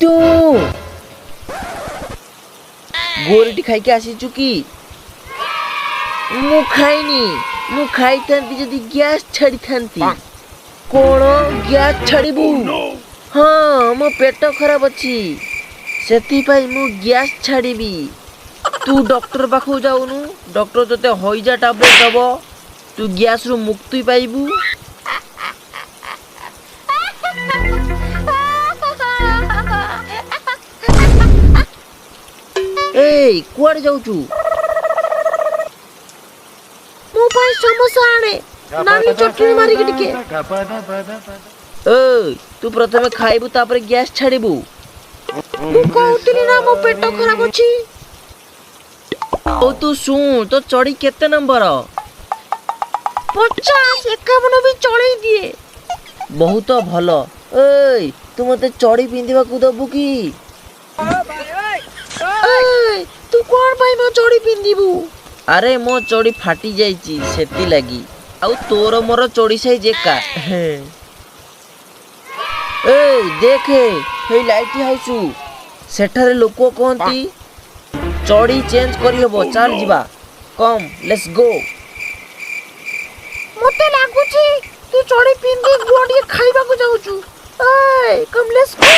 ତୁ ଗୋରିଟି ଖାଇକି ଆସିଛୁ କି? ମୁଁ ଖାଇନି। ମୁଁ ଖାଇଥାନ୍ତି ଯଦି ଗ୍ୟାସ୍ ଛାଡ଼ିଥାନ୍ତି। କଣ, ଗ୍ୟାସ୍ ଛାଡ଼ିବୁ? ହଁ, ମୋ ପେଟ ଖରାପ ଅଛି, ସେଥିପାଇଁ ମୁଁ ଗ୍ୟାସ୍ ଛାଡ଼ିବି। ତୁ ଡକ୍ଟର ପାଖକୁ ଯାଉନୁ, ଡକ୍ଟର ତୋତେ ହଇଜା ଟାବଲେଟ୍ ଦବ, ତୁ ଗ୍ୟାସ୍ରୁ ମୁକ୍ତି ପାଇବୁ। ଏଇ, କୁଆଡ଼େ ଯାଉଛୁ? ମୋ ପାଇଁ ସମୋସା ଆଣେ, ନାଲି ଚଟଣି ମାରିକି ଟିକେ। ଏଇ, ତୁ ପ୍ରଥମେ ଖାଇବୁ, ତାପରେ ଗ୍ୟାସ୍ ଛାଡ଼ିବୁ। ମୁଁ କହୁଥିଲି ନା, ମୋ ପେଟ ଖରାପ ଅଛି। ହଉ, ତୁ ଶୁଣ, ତୋ ଚଡ଼ି କେତେ ନମ୍ବର? 50, 51 ବି ଚଳେଇ ଦିଏ। ବହୁତ ଭଲ। ଏଇ, ତୁ ମତେ ଚଡ଼ି ପିନ୍ଧିବାକୁ ଦବୁ କି? ଏଇ, ତୁ କଣ ପାଇଁ ମୋ ଚଡ଼ି ପିନ୍ଧିବୁ? ଆରେ, ମୋ ଚଡ଼ି ଫାଟି ଯାଇଛି, ସେଥିଲାଗି। ଆଉ ତୋର ମୋର ଚଡ଼ି ସାଇଜ ଏକା। ଏଇ ଦେଖେ, ହେଇ ଲାଇଟ୍ ହାଉସ୍, ସେଠାରେ ଲୋକ କହନ୍ତି ଚଡ଼ି ଚେଞ୍ଜ କରିହବ। ଚାଲ ଯିବା, କମ୍ let's go. ମତେ ଲାଗୁଛି ତୁ ଚଡ଼ି ପିନ୍ଧି ଗୁଆ ଟିକେ ଖାଇବାକୁ ଯାଉଛୁ। ଏଇ, କମ୍ let's go.